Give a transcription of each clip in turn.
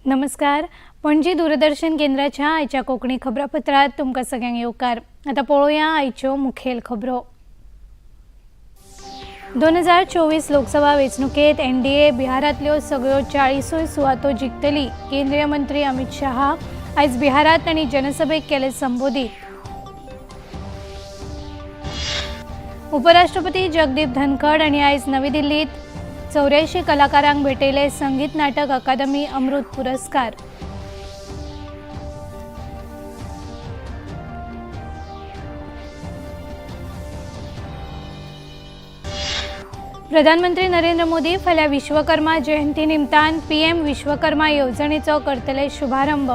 नमस्कार. पणजी दूरदर्शन केंद्राच्या आयच्या कोंकणी खबरापत्रांत तुमकां सगळ्यांक येवकार. आतां पळोवया आयच्यो मुखेल खबरो. 2024 लोकसभा वेंचणुकेत एनडीए बिहारांतल्यो सगळ्यो 40 सुवातो जिखतली. केंद्रीय मंत्री अमित शहा आयज बिहारांत तांणी जनसभेक केले संबोधीत. उपराष्ट्रपती जगदीप धनखड आनी आयज नवी दिल्लीत 84 कलाकारांक भेटयले संगीत नाटक अकादमी अमृत पुरस्कार. प्रधानमंत्री नरेंद्र मोदी फाल्यां विश्वकर्मा जयंती निमतान पीएम विश्वकर्मा येवजणेचो करतले शुभारंभ.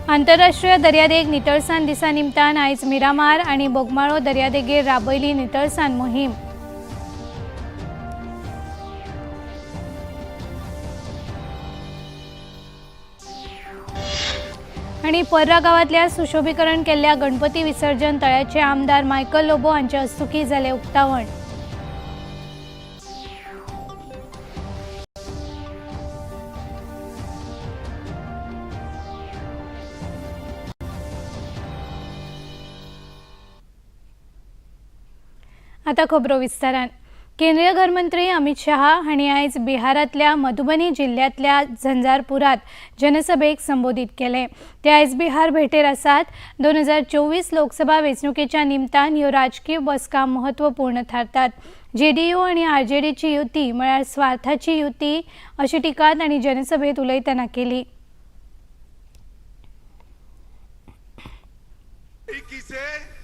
आंतरराष्ट्रीय दर्यादेग नितळसाण दिसा निमतान आयज मिरामार आनी बोगमाळो दर्यादेगेर राबयली नितळसाण मोहीम. आनी पर्रा गांवांतल्या सुशोभीकरण केल्ल्या गणपती विसर्जन तळ्याचे आमदार मायकल लोबो हांचे हस्तुकीं जालें उक्तावण. आता खबरो विस्तारान. केंद्रीय घरमंत्री अमित शहा हांणी आयज बिहारांतल्या मधुबनी जिल्ल्यांतल्या झंझारपुरात जनसभेक संबोधीत केले. ते आयज बिहार भेटेर आसात. 2024 लोकसभा वेंचणुकेच्या निमतान ह्यो राजकीय बसका म्हत्वपूर्ण थारतात. जेडीयू आनी आरजेडीची युती म्हळ्यार स्वार्थाची युती अशी टिका तांणी जनसभेत उलयतना केली. बारीकी से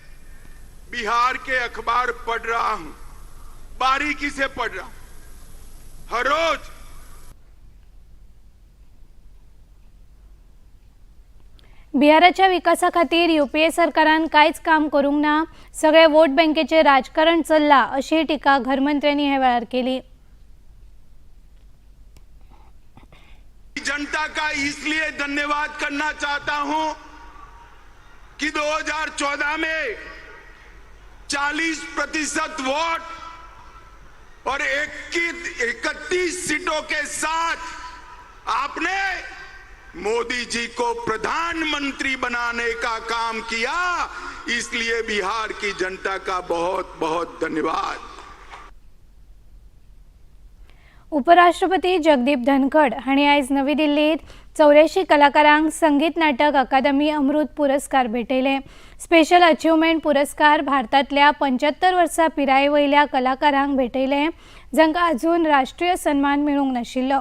बिहार के अखबार पढ़ रहा हूं, बारीकी से पढ़ रहा हूं हर रोज. बिहाराच्या विकासा खातीर युपीए सरकारान कांयच काम करूंक ना, सगळे वोट बँकेचे राजकारण चल्ला अशी टिका घरमंत्र्यांनी ह्या वेळार केली. जनता का इसलिए धन्यवाद करना चाहता हूं कि 2014 में 40% वोट और 31 सीटों के साथ आपने मोदी जी को प्रधानमंत्री बनाने का काम किया, इसलिए बिहार की जनता का बहुत बहुत धन्यवाद. उपराष्ट्रपती जगदीप धनखड हांणी आयज नवी दिल्लीत 84 कलाकारांक संगीत नाटक अकादमी अमृत पुरस्कार भेटयले. स्पेशल अचिव्हमेंट पुरस्कार भारतांतल्या 75 वर्सां पिराये वयल्या कलाकारांक भेटयले जांकां अजून राष्ट्रीय सन्मान मेळूंक नाशिल्लो.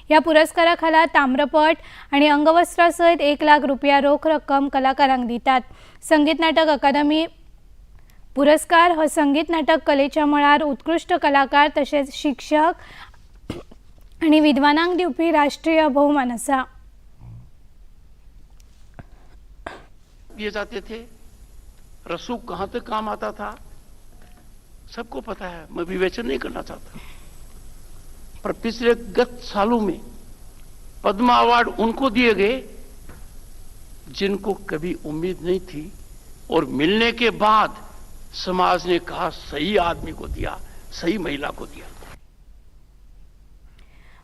ह्या पुरस्कारा खाला ताम्रपट आनी अंगवस्त्रा सयत 1 लाख रुपया रोख रक्कम कलाकारांक दितात. संगीत नाटक अकादमी पुरस्कार हो संगीत नाटक कलेच्या मळार उत्कृश्ट कलाकार तशेंच शिक्षक आनी विद्वानांक दिवपी राष्ट्रीय भोवमान आसा. दिए जाते थे, रसूख कहां तक काम आता था सबको पता है, मैं विवेचन नहीं करना चाहता. पर पिछले गत सालों में पद्मा अवार्ड उनको दिए गए जिनको कभी उम्मीद नहीं थी और मिलने के बाद समाज ने कहा सही आदमी को दिया, सही महिला को दिया.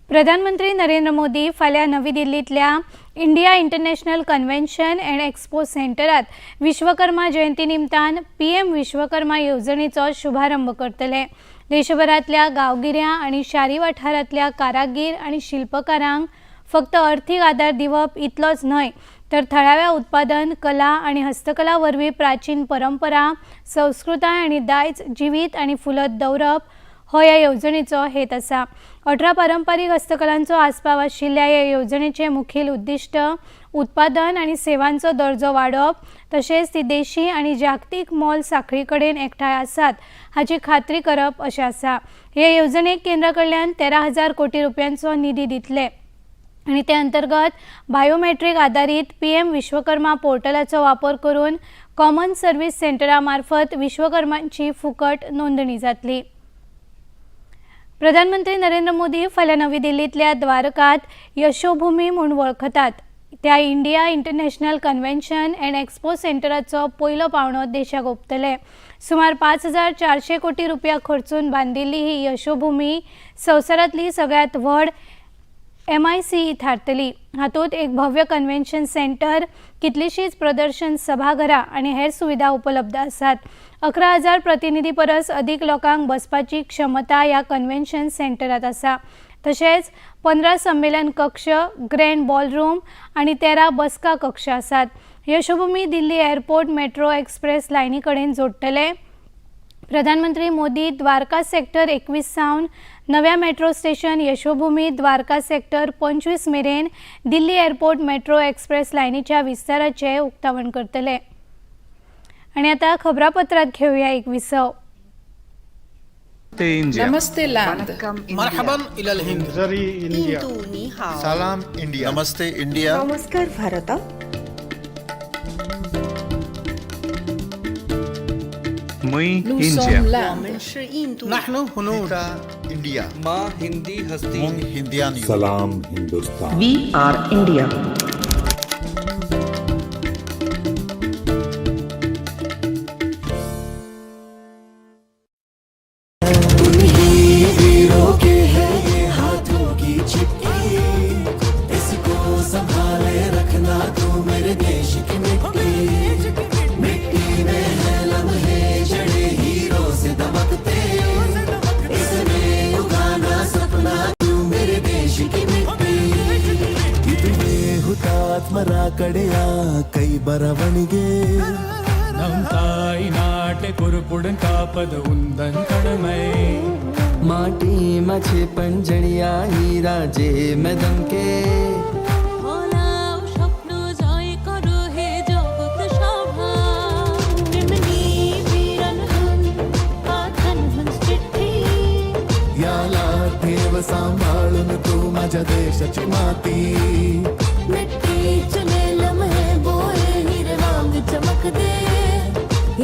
प्रधानमंत्री नरेंद्र मोदी फाल्यां नवी दिल्लींतल्या India international convention and expo सेंटरात Vishwakarma जयंती निमतान पीएम विश्वकर्मा येवजणेचो शुभारंभ करतले. देशभरांतल्या गांवगिऱ्या आनी शारी वाठारांतल्या कारागीर आनी शिल्पकारांक फक्त अर्थीक आदार दिवप इतलोच न्हय तर थळाव्या उत्पादन, कला आनी हस्तकला वरवीं प्राचीन परंपरा, संस्कृताय आनी दायज जिवीत आनी फुलत दवरप हो ह्या येवजणेचो हेत आसा. 18 पारंपारीक हस्तकलांचो आस्पाव आशिल्ल्या ह्या येवजणेचें मुखेल उद्दिश्ट उत्पादन आनी सेवांचो दर्जो वाडोवप तशेंच ती देशी आनी जागतीक मोल साखळी कडेन एकठांय आसात हाची खात्री करप अशें आसा. हे येवजणेक केंद्रा कडल्यान 13,000 कोटी रुपयांचो निधी दितले आनी ते अंतर्गत बायोमेट्रीक आदारीत पीएम विश्वकर्मा पोर्टलाचो वापर करून कॉमन सर्वीस सेंटरा मार्फत विश्वकर्मांची फुकट नोंदणी जातली. प्रधानमंत्री नरेंद्र मोदी फाल्यां नवी दिल्लींतल्या द्वारकात यशोभूमी म्हूण वळखतात त्या India international convention and expo सेंटराचो पयलो पावंडो देशाक ओंपतले. सुमार 5400 कोटी रुपया खर्चून बांदिल्ली ही यशोभूमी संवसारांतली सगळ्यांत व्हड एमआयसीई थारतली. हातूंत एक भव्य कन्व्हेन्शन सेंटर, कितलीशींच प्रदर्शन सभाघरां आनी हेर सुविधा उपलब्ध आसात. 11,000 प्रतिनिधी परस अदीक लोकांक बसपाची क्षमता ह्या कन्व्हेन्शन सेंटरात आसा. तशेंच 15 संमेलन कक्ष, ग्रँड बॉलरूम आनी 13 बसका कक्ष आसात. यशोभूमी दिल्ली एअरपोर्ट मेट्रो एक्सप्रेस लायनी कडेन जोडटले. प्रधानमंत्री मोदी द्वारका सेक्टर 21 सावन नव्या metro station Yashobhoomi Dwarka sector 25 मेरेन दिल्ली एअरपोर्ट मेट्रो एक्सप्रेस लायनीच्या विस्ताराचें उक्तावण करतले. आनी आतां खबरापत्रांत घेवया एक विसव. नमस्ते land. مرحبا إلى الهند. सलाम इंडिया. नमस्ते इंडिया. नमस्कार भारत. मुई Nous India. sommes l'Inde. نحن هنود. India. माँ हिंदी हस्ती. मुंग हिंदियान. सलाम हिंदुस्तान. We are India. ಹುತಾತ್ಮರ ಕಡೆಯ ಕೈ ಬರವಣಿಗೆ. நம் தாய் நாட்டை பொறுப்புடன் காப்பது உந்தன் கடமை. माटी मछे पंजड़िया हीरा जे में दमके. স্বপ্ন জয় করো হে জগৎ সভা. याला ठेव सांभाळून तू माझ्या देशाची माती. ചമക്കതേ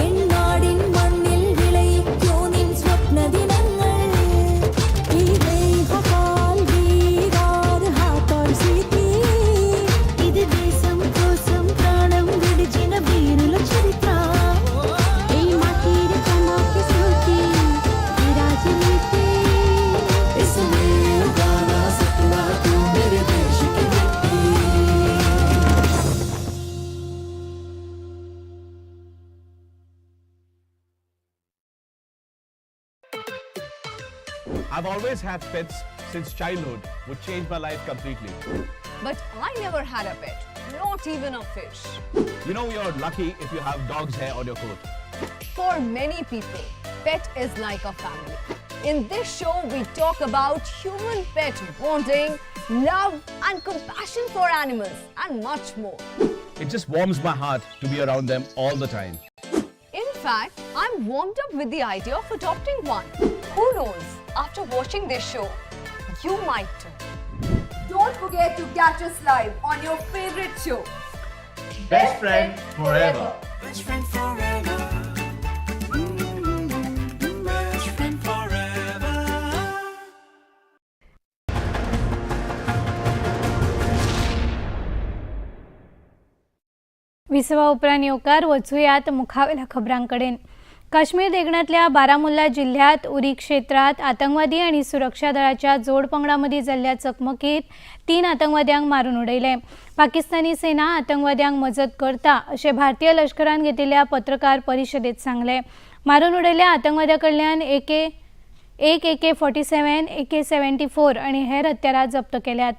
എന്നാടിൻ മണ്ണിൽ വിളയിക്കൂ നിൻ സ്വപ്നദിനങ്ങൾ. ఇది దేశం కోసం ప్రాణం విడిచిన వీరుల చరిత్ర. এই মাটির চমকে স্মৃতি রাজনীতি. इसमें उगाना सपना तू मेरे देश की मिट्टी. I've always had pets since childhood, would change my life completely. But I never had a pet, not even a fish. You know, you're lucky if you have dog's hair on your coat. For many people, pet is like a family. In this show, we talk about human pet bonding, love and compassion for animals, and much more. It just warms my heart to be around them all the time. In fact, I'm warmed up with the idea of adopting one. Who knows, after watching this show, you might too. Don't forget to catch us live on your favorite show. Best friend forever. Best friend forever. Best friend forever. विसवा उपरांत येवकार. वचुयात मुखावेल्या खबरां कडेन. काश्मीर देगणांतल्या बारामुल्ला जिल्ह्यात उरी क्षेत्रांत आतंकवादी आनी सुरक्षा दळाच्या जोड पंगडा मदीं जाल्ल्या चकमकीत 3 आतंकवाद्यांक मारून उडयले. पाकिस्तानी सेना आतंकवाद्यांक मजत करता अशें भारतीय लश्करान घेतिल्ल्या पत्रकार परिशदेंत सांगलें. मारून उडयल्ल्या आतंकवाद्या कडल्यान एक AK-47, AK-74 आनी हेर हत्यारां जप्त केल्यात.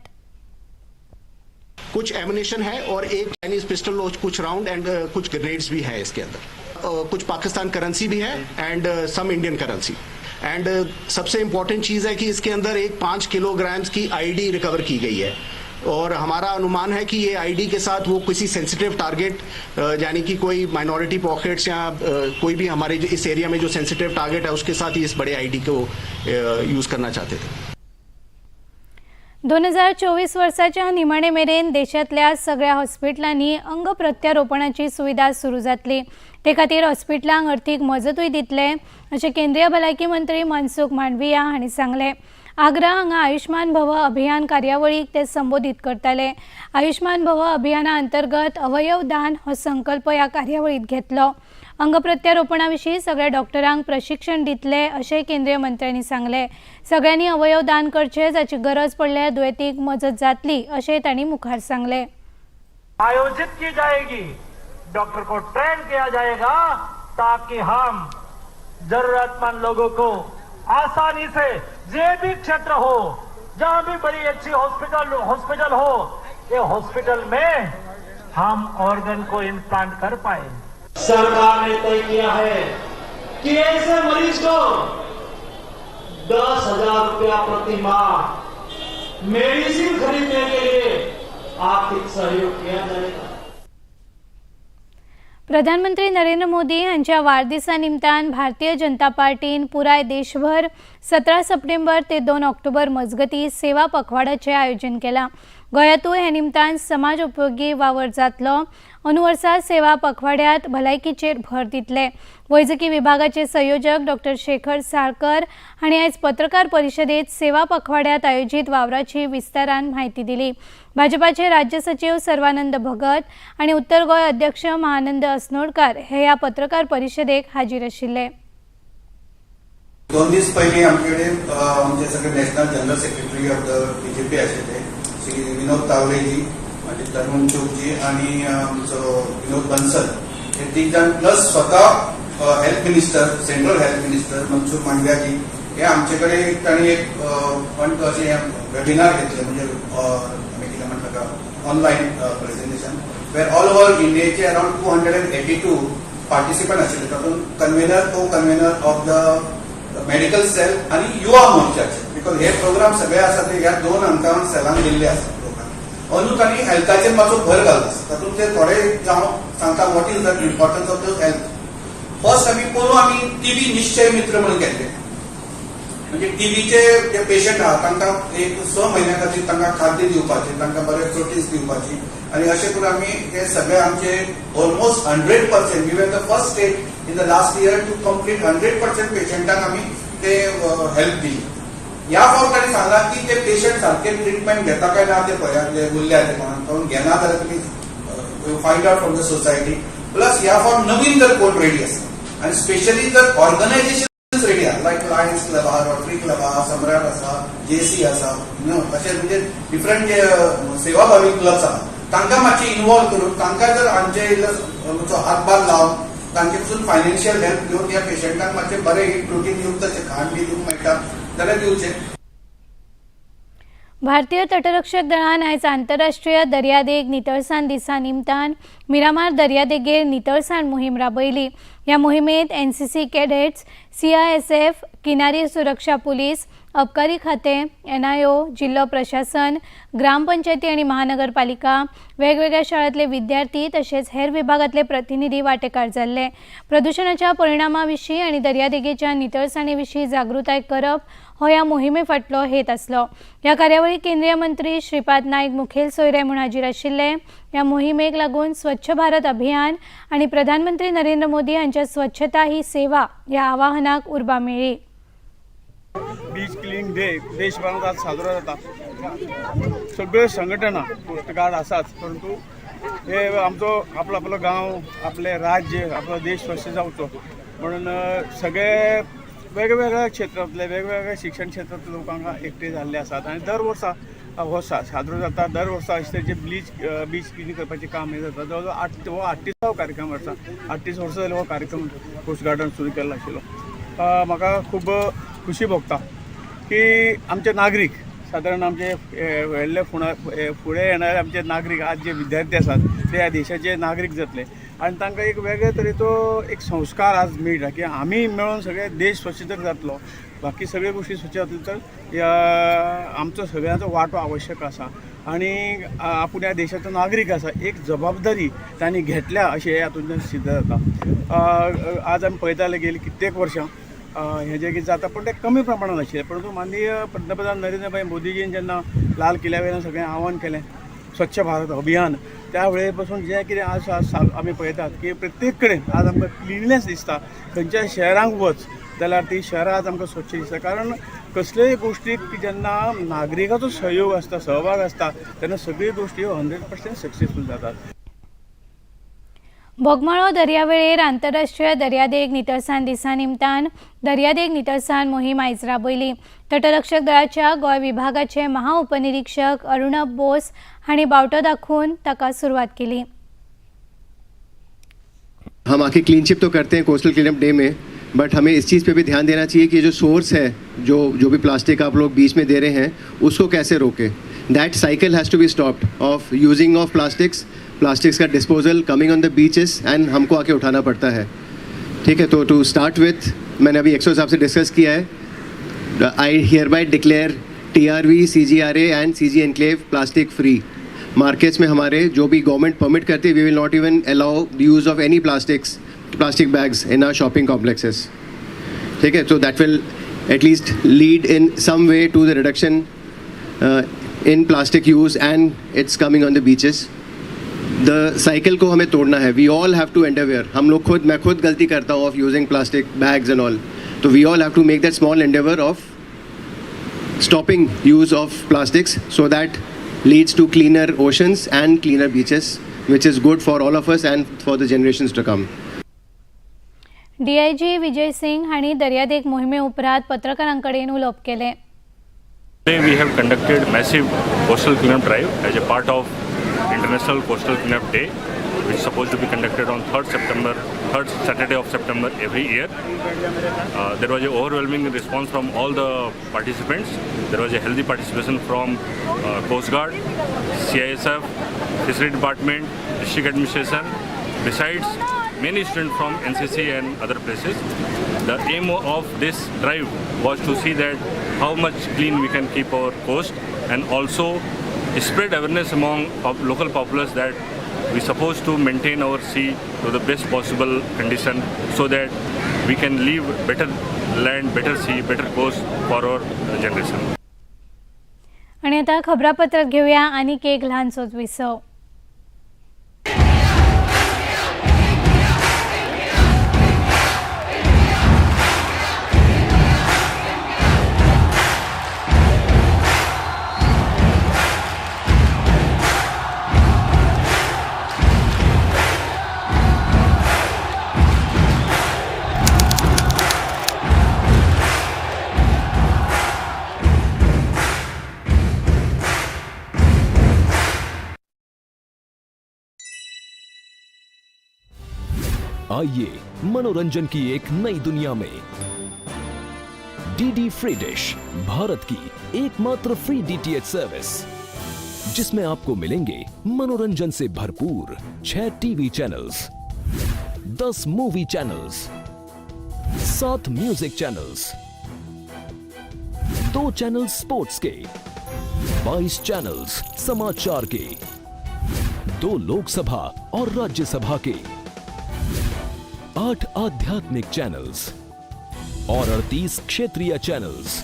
कुछ एमुनेशन है और एक चाइनीज पिस्टल और कुछ राउंड एंड कुछ ग्रेनेड्स भी है इसके अंदर. कुछ पाकिस्तान करेंसी भी है and some Indian currency. And सबसे इंपॉर्टेंट चीज़ है कि इसके अंदर एक 5 किलोग्राम्स की आईईडी रिकवर की गई है और हमारा अनुमान है कि ये आईईडी के साथ वो किसी सेंसिटिव टारगेट, यानी कि कोई माइनॉरिटी पॉकेट्स या कोई भी हमारे जो इस एरिया में जो सेंसिटिव टारगेट है, उसके साथ ही इस बड़े आईईडी को यूज़ करना चाहते थे. 2024 वर्साच्या निमाणे मेरेन देशांतल्या सगळ्या हॉस्पिटलांनी अंग प्रत्यारोपणाची सुविधा सुरू जातली. ते खातीर हॉस्पिटलांक अर्थीक मजतूय दितले अशें केंद्रीय भलायकी मंत्री मनसुख मांडविया हांणी सांगलें. आग्रा हांगा आयुष्मान भव अभियान कार्यावळीक ते संबोधीत करताले. आयुष्मान भव अभियाना अंतर्गत अवयव दान हो संकल्प ह्या कार्यावळीत घेतलो. अंगप्रत्यारोपणा विशीं सगळ्या डॉक्टरांक प्रशिक्षण दितले अशें केंद्रीय मंत्र्यांनी सांगलें. सगळ्यांनी अवयव दान करचे, जाची गरज पडल्यार दुयेंतीक मजत जातली अशें तांणी मुखार सांगलें. आयोजित की जाएगी, डॉक्टर को ट्रेन किया जाएगा ताकि हम जरूरतमंद लोगों को आसानी से जे भी क्षेत्र हो, जहां भी बड़ी अच्छी हॉस्पिटल हॉस्पिटल हो, ये हॉस्पिटल में हम ऑर्गन को इम्प्लांट कर पाए. सरकार ने तय किया है कि ऐसे मरीज को 10,000 रुपया प्रति माह मेडिसिन खरीदने के लिए आर्थिक सहयोग किया जाएगा. प्रधानमंत्री नरेंद्र मोदी हांच्या वाडदिसा निमतान भारतीय जनता पार्टीन पुराय देशभर 17 सप्टेंबर ते 2 ऑक्टोबर मजगती सेवा पखवाडाचें आयोजन केलां. गोंयांतूय हे निमतान समाज उपयोगी वावर जातलो. अंदू वर्सा सेवा पखवाड्यांत भलायकीचेर भर दितले. वैजकी विभागाचे संयोजक डॉक्टर शेखर साळकर हांणी आयज पत्रकार परिशदेत सेवा पखवाड्यांत आयोजीत वावराची विस्तारान म्हायती दिली. भाजपाचे राज्य सचीव सर्वानंद भगत आनी उत्तर गोंय अध्यक्ष महानंद अस्नोडकार हे ह्या पत्रकार परिशदेक हाजीर आशिल्ले. 2 दीस पयलीं आमचे कडेन आमचे सगळे National General Secretary of the BJP आशिल्ले श्री विनोद तावडेजी, मागीर तरुण चुगजी आनी आमचो विनोद बन्सल, हे तीग जाण प्लस स्वता health minister, central health minister Mansukh मांडवियाजी हे आमचे कडेन तांणी एक अशें वेबिनार घेतलें, म्हणजे आमी कितें म्हणटा ताका, online presentation, where all over इंडियेचे around 282 participant आशिल्ले. तातूंत convener, co convener of the medical cell आणि युवा मोर्चाचे, because हे प्रोग्राम सगळे आसा ते ह्या दोन हांकां सेलांक दिल्ले आसा लोकांक. अंदू तांणी हेल्थाचेर मातसो भर घालता. तातूंत ते थोडे जावं सांगता what is the importance of the health. First आमी पोरूं आमी टीबी निश्चय मित्र म्हणून केल्ले, म्हणजे टीबीचे जे पेशंट आहा तांकां एक 6 म्हयन्या खातीर तांकां खाद्य दिवपाचें, तांकां बरे प्रोटीन्स दिवपाची आनी अशें करून आमी हे सगळे आमचे almost 100%, we were the first state in the last year to complete 100% पेशंटांक आमी ते हेल्प दिली. ह्या फावट तांणी सांगलां की ते पेशंट सारके ट्रिटमेंट घेता काय ना ते पळयात, ते उरल्या ते कोणाक कोण घेना जाल्यार तुमी find out from the society. Plus ह्या फावट नवीन जर कोण रेडी आसा आनी स्पेशली जर ऑर्गनायझेशन रेडी आहा, लायक लायन्स क्लब आहा, रोटरी क्लब आहा, सम्राट आसा, जेसी आसा, न्हू अशे म्हणजे डिफरंट जे सेवाभावी क्लब्स आहा, तांकां मातशें इन्वॉल्व करून तांकां जर आमचे इल्लो हातभार लावन तांचे पसून फायनान्शियल हेल्प घेवन ह्या पेशंटांक मातशें बरें प्रोटीन युक्त अशें खाण बी दिवंक मेळटा जाल्यार दिवचें. भारतीय तटरक्षक दळान आयज आंतरराष्ट्रीय दर्यादेग नितळसाण दिसा निमतान मिरामार दर्यादेगेर नितळसाण मोहीम राबयली. ह्या मोहिमेत एनसीसी कॅडेट्स, सीआयएसएफ, किनारी सुरक्षा पुलीस, अबकारी खातें, एनआयओ, जिल्लो प्रशासन, ग्रामपंचायती आनी महानगरपालिका, वेगवेगळ्या शाळांतले विद्यार्थी तशेंच हेर विभागांतले प्रतिनिधी वांटेकार जाल्ले. प्रदुशणाच्या परिणामा विशीं आनी दर्यादेगेच्या नितळसाणे विशीं जागृताय करप हो ह्या मोहिमे फाटलो हेत आसलो. ह्या कार्यावळीक केंद्रीय मंत्री श्रीपाद नायक मुखेल सोयरे म्हूण हाजीर आशिल्ले. ह्या मोहिमेक लागून स्वच्छ भारत अभियान आनी प्रधानमंत्री नरेंद्र मोदी हांच्या स्वच्छता ही सेवा ह्या आवाहनाक उर्बा मेळ्ळी. बीच क्लिनिंग डे देशभरात आज साजरो जाता. सगळ्यो संघटना, कोस्ट गार्ड आसाच, परंतु हे आमचो आपलो आपलो गांव, आपलें राज्य, आपलो देश स्वच्छ जावचो म्हणून सगळे वेगवेगळ्या क्षेत्रांतले, वेगवेगळ्या शिक्षण क्षेत्रांतले लोक हांगा एकठांय जाल्ले आसात आनी दर वर्सा हो साजरो जाता. दर वर्सा अशे तरेचे बीच क्लिनींग करपाचें काम हें जाता. जवळ जवळ आठ हो 38वो कार्यक्रम आसा. 38 वर्सां जाली हो कार्यक्रम कोस्ट गार्डान सुरू केल्लो आशिल्लो. म्हाका खूब खुशी भोगता की आमचे नागरीक, सादारण आमचे हे व्हडले फुडें येणारे आमचे नागरीक, आज जे विद्यार्थी आसात ते ह्या देशाचे नागरीक जातले आनी तांकां एक वेगळे तरेचो एक संस्कार आज मेळटा की आमी मेळून सगळे देश स्वच्छ जर जातलो, बाकी सगळे गोश्टी स्वच्छ जातल्यो, तर ह्या आमचो सगळ्यांचो वांटो आवश्यक आसा आनी आपूण ह्या देशाचो नागरीक आसा, एक जबाबदारी तांणी घेतल्या अशें हातूंतल्यान सिद्ध जाता. आज आमी पळयताले, गेली कित्येक वर्सां हें जें कितें जाता, पूण तें कमी प्रमाणान आशिल्लें. परंतु माननीय पंतप्रधान नरेंद्रभाई मोदीजीन जेन्ना लाल किल्ल्या वयल्यान सगळें आव्हान केलें, स्वच्छ भारत अभियान, त्या वेळे पासून जें कितें आज आमी पळयतात की प्रत्येक कडेन आज आमकां क्लिननेस दिसता. खंयच्याय शहरांक वच जाल्यार ती शहरां आज आमकां स्वच्छ दिसता, कारण कसलेय गोष्टीक जेन्ना नागरिकाचो सहयोग आसता, सहभाग आसता, तेन्ना सगळ्यो गोश्टी 100% सक्सेसफूल जातात. बोगमाळो दर्यावेळेर आंतरराष्ट्रीय दर्यादेग नितळसाण दिसा निमतान दर्यादेग नितळसाण मोहीम आयज राबयली. तटरक्षक दळाच्या गोंय विभागाचे महाउपनिरीक्षक अरुणब बोस हांणी बावटो दाखोवन ताका सुरवात केली. हम आके क्लीन चिप तो करते हैं कोस्टल क्लीनअप डे में, बट हमें इस चीज़ पे भी ध्यान देना चाहिए कि जो सोर्स है, जो जो भी प्लास्टिक आप लोग बीच में दे रहे हैं, उसको कैसे रोकें. That cycle has to be stopped of using of plastics, plastics का disposal coming on the beaches and हमको आके उठाना पड़ता है. ठीक है, तो टू स्टार्ट विथ मैंने अभी एक्सो साहब से डिस्कस किया है. I hereby declare TRV, CGRA and CG enclave plastic free. Markets में हमारे जो भी गवर्नमेंट परमिट करती है, we will not even allow the use of any plastic bags in our shopping complexes. ठीक है, तो that will at least lead in some way to the reduction in plastic use and it's coming on the beaches. The cycle को हमें तोड़ना है. We all have to endeavour. हम लोग खुद, मैं खुद गलती करता हूँ of using plastic bags and all, तो we all have to make that small endeavour of stopping use of plastics so that leads to cleaner oceans and cleaner beaches, which is good for all of us and for the generations to come. DIG Vijay Singh हांणी दर्यादेग मोहिमे उपरांत पत्रकारां कडेन उलोवप केलें. Today we have conducted massive coastal cleanup drive as a part of International Coastal Cleanup Day, which is supposed to be conducted on 3rd Saturday of September every year. There was an overwhelming response from all the participants. There was a healthy participation from Coast Guard, CISF, Fishery Department, District Administration, besides many students from NCC and other places. The aim of this drive was to see that how much clean we can keep our coast and also spread awareness among local populace that we supposed to maintain our sea to the best possible condition so that we can leave better land, better sea, better coast for our generation. आणि आता खबरापत्रात घेऊया आनीक एक ल्हानसोच विसव. आइए मनोरंजन की एक नई दुनिया में डीडी फ्री डिश, भारत की एकमात्र फ्री डीटीएच सर्विस, जिसमें आपको मिलेंगे मनोरंजन से भरपूर 6 TV channels, 10 movie channels, 7 music channels, 2 channel sports K, 22 channels समाचार के, 2 लोकसभा और राज्यसभा के, 8 आध्यात्मिक चैनल्स और 38 क्षेत्रीय चैनल्स,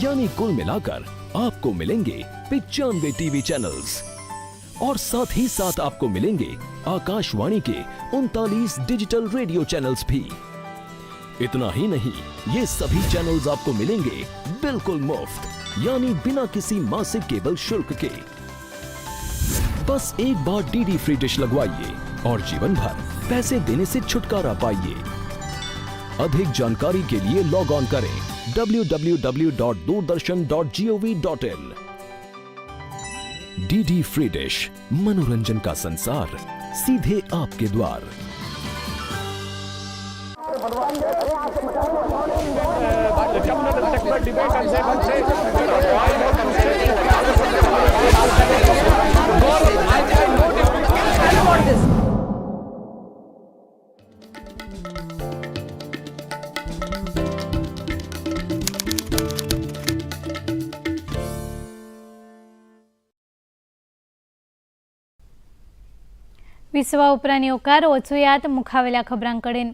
यानी कुल मिलाकर आपको मिलेंगे 95 टीवी चैनल्स और साथ ही साथ आपको मिलेंगे Akashvani K 39 digital radio channels भी. इतना ही नहीं, ये सभी चैनल्स आपको मिलेंगे बिल्कुल मुफ्त, यानी बिना किसी मासिक केबल शुल्क के. बस एक बार डीडी फ्री डिश लगवाइए और जीवन भर पैसे देने से छुटकारा पाइए. अधिक जानकारी के लिए लॉग ऑन करें www.doordarshan.gov.in. DD free dish, मनोरंजन का संसार सीधे आपके द्वार. विसवा उपरांत येवकार. वचुयात मुखावेल्या खबरांकडेन.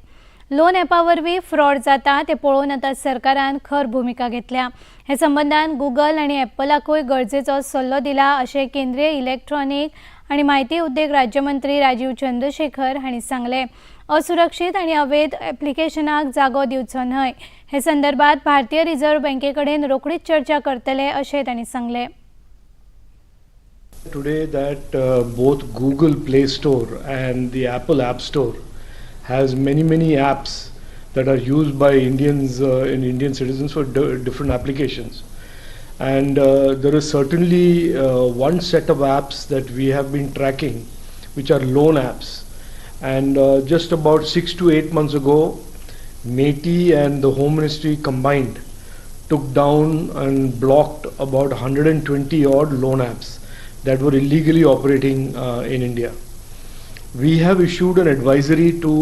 लोन ॲपा वरवीं फ्रॉड जाता ते पळोवन आतां सरकारान खर भुमिका घेतल्या. हे संबंदान गुगल आनी एप्पलाकूय गरजेचो सल्लो दिला अशें केंद्रीय इलेक्ट्रॉनीक आनी म्हायती उद्देग राज्यमंत्री राजीव चंद्रशेखर हांणी सांगलें. असुरक्षीत आनी अवैध एप्लिकेशनाक जागो दिवचो न्हय. हे संदर्भात भारतीय रिझर्व्ह बँके कडेन रोखडीच चर्चा करतले अशें तांणी सांगलें. Today that both Google Play Store and the Apple App Store has many, many apps that are used by Indians and Indian citizens for different applications. And there is certainly one set of apps that we have been tracking, which are loan apps. And just about 6 to 8 months ago, MeitY and the Home Ministry combined took down and blocked about 120 odd loan apps that were illegally operating in India. We have issued an advisory to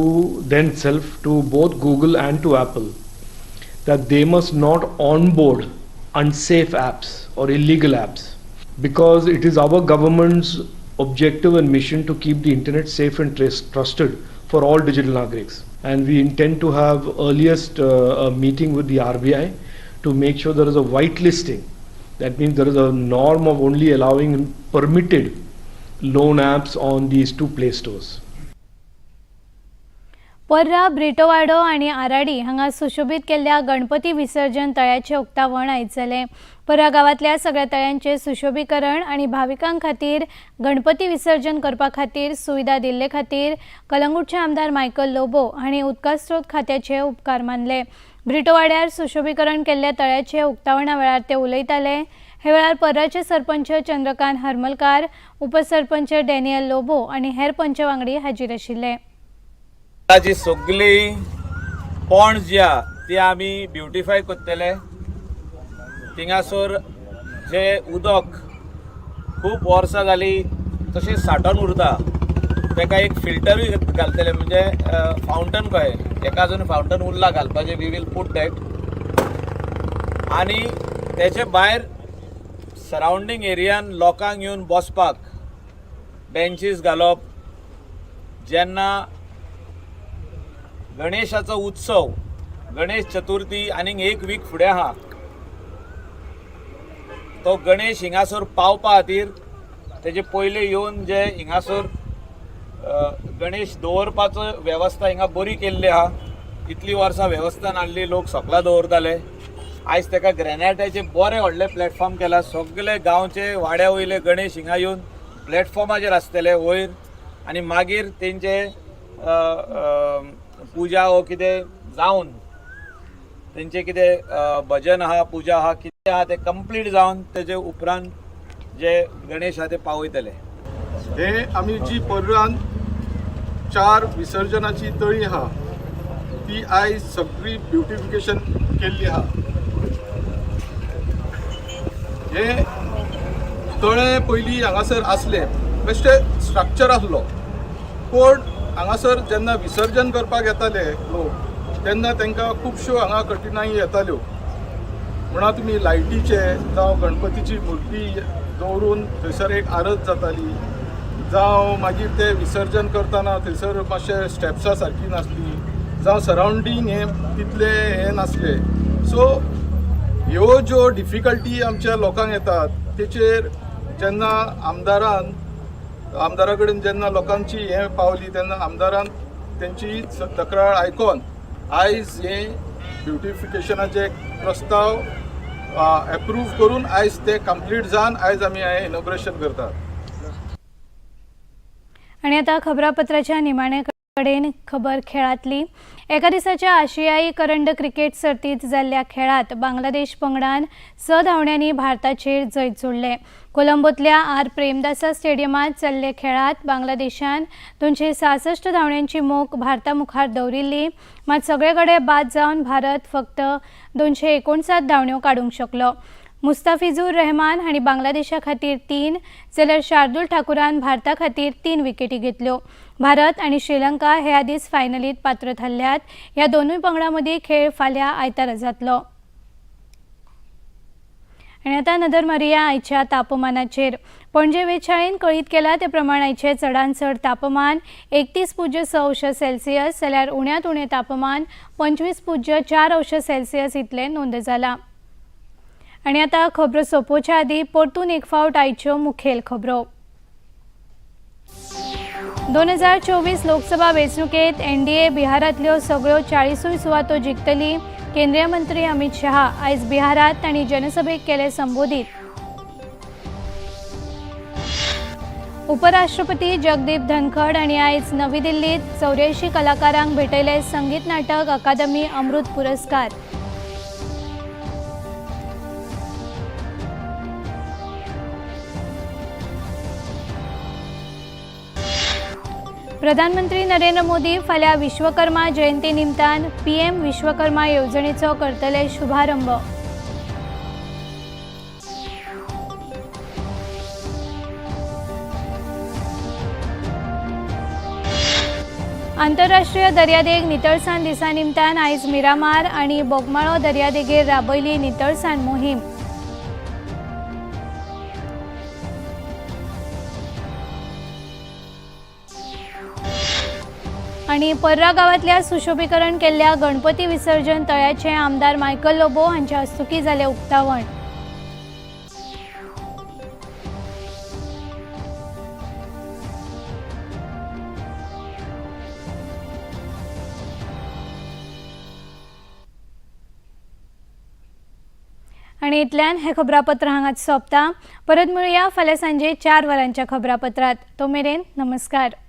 themselves, to both Google and to Apple, that they must not onboard unsafe apps or illegal apps, because it is our government's objective and mission to keep the internet safe and trusted for all digital nagriks. And we intend to have earliest a meeting with the RBI to make sure there is a whitelisting. That means there is a norm of only allowing permitted loan apps on these two play stores. पर्रा, ब्रिटोवाडो आनी आराडी हांगा सुशोबीत केल्ल्या गणपती विसर्जन तळ्याचें उक्तावण आयज जालें. पर्रा गांवांतल्या सगळ्या तळ्यांचें सुशोबीकरण आनी भाविकां खातीर गणपती विसर्जन करपा खातीर सुविधा दिल्ले खातीर कलंगूटचे आमदार मायकल लोबो हांणी उदका स्रोत खात्याचे उपकार मानले. ब्रिटोवाड्यार सुशोबीकरण केल्ल्या तळ्याचे उक्तावणा वेळार ते उलयताले. हे वेळार पर्राचे सरपंच चंद्रकांत हरमलकार, उपसरपंच डॅनियल लोबो आनी हेर पंच वांगडी हाजीर आशिल्ले. जी सगळी पॉन्ड्स जी आहा ती आमी ब्युटिफाय करतले. थिंगासर जे उदक खूब वर्सां जाली तशें साठोन उरता ताका एक फिल्टरूय घालतले, म्हणजे फावंटन कहें एका अजून फावंटन उरला घालपाचें, we will put that. आनी तेचे भायर सरावंडींग एरियान लोकांक येवन बसपाक बेंचीस घालप. जेन्ना गणेशाचो उत्सव, गणेश चतुर्थी आनीक एक वीक फुडें आहा, तो गणेश हिंगासर पावपा खातीर तेजे पयले येवन जे हिंगासर गणेश दवरपाचो वेवस्था हिंगा बरी केल्ली आहा. इतली वर्सां वेवस्था नासली, लोक सकला दवरताले. आयज ताका ग्रेनायटाचे बरे व्हडले प्लॅटफॉर्म केला. सगळे गांवचे वाड्या वयले गणेश हिंगा येवन प्लॅटफॉर्माचेर आसतले वयर, आनी मागीर तेंचे पुजा वो कितें जावन तेंचे कितें भजन आहा, पुजा आहा, कितें आहा तें कंप्लीट जावन तेजे उपरांत जे गणेश आहा ते पावयतले. हे आमी जी पर्रान 4 विसर्जनाची तळी आहा ती आयज सगळी ब्युटिफिकेशन केल्ली आहा. हे तळे पयलीं हांगासर आसले, बेश्टे स्ट्रक्चर आसलो, पूण हांगासर जेन्ना विसर्जन करपाक येताले लोक तेन्ना तांकां खुबश्यो हांगा कठिनाई येताल्यो. म्हणा तुमी लायटीचे जावं गणपतीची मुर्ती दवरून थंयसर एक आरत जाताली, जावं मागीर ते विसर्जन करतना थंयसर मातशे स्टेप्सां सारकी नासली, जावं सरावंडींग हें तितलें हें नासलें. सो ह्यो ज्यो डिफिकल्टी आमच्या लोकांक येतात तेचेर जेन्ना आमदारा कडेन जेन्ना लोकांची हें पावली तेन्ना आमदारान तेंची तक्रार आयकोन आयज हें ब्युटिफिकेशनाचे प्रस्ताव एप्रूव करून आयज ते कंप्लीट जावन आयज आमी हें इनॉग्रेशन करतात. आनी आतां खबरापत्राच्या निमाणे कडेन खबर खेळांतली. एका दिसाच्या आशियाई करंड क्रिकेट सर्तींत जाल्ल्या खेळांत बांगलादेश पंगडान 6 धांवड्यांनी भारताचेर जैत जोडलें. कोलंबोतल्या आर प्रेमदासा स्टेडियमांत जाल्ल्या खेळांत बांगलादेशान 266 धांवड्यांची मोख भारता मुखार दवरिल्ली, मात सगळे कडेन बाद जावन भारत फक्त 259 धांवड्यो काडूंक शकलो. मुस्ताफिजूर रहमान हांणी बांगलादेशा खातीर 3 जाल्यार शार्दुल ठाकूरान भारता खातीर 3 विकेटी घेतल्यो. भारत आनी श्रीलंका हे आदींच फायनलीत पात्र थारल्यात. ह्या दोनूय पंगडां मदीं खेळ फाल्यां आयतारा जातलो. आनी आतां नदर मारुया आयच्या तापमानाचेर. पणजे वेधशाळेन कळीत केला ते प्रमाण आयचें चडांत चड तापमान 31.6 अंश सेल्सियस जाल्यार उण्यांत उणें तापमान 25.4 अंश सेल्सियस इतलें नोंद जालां. आनी आतां खबरो सोंपोवच्या आदीं परतून एक फावट आयच्यो मुखेल खबरो. 2024 लोकसभा वेंचणुकेत एनडीए बिहारांतल्यो सगळ्यो 40 सुवातो जिखतली. केंद्रीय मंत्री अमित शहा आयज बिहारात तांणी जनसभेक केले संबोधित. उपराष्ट्रपती जगदीप धनखड हांणी आयज नवी दिल्लीत 84 कलाकारांक भेटयले संगीत नाटक अकादमी अमृत पुरस्कार. प्रधानमंत्री नरेंद्र मोदी फाल्यां विश्वकर्मा जयंती निमतान पीएम विश्वकर्मा येवजणेचो करतले शुभारंभ. आंतरराष्ट्रीय दर्यादेग नितळसाण दिसा निमतान आयज मिरामार आनी बोगमाळो दर्यादेगेर राबयली नितळसाण मोहीम. आनी पर्रा गांवांतल्या सुशोभीकरण केल्ल्या गणपती विसर्जन तळ्याचें आमदार मायकल लोबो हांच्या हस्तुकीं जालें उक्तावण. आनी इतल्यान हें खबरापत्र हांगाच सोंपता. परत मेळुया फाल्यां सांजे 4 वरांच्या खबरापत्रांत. तो मेरेन नमस्कार.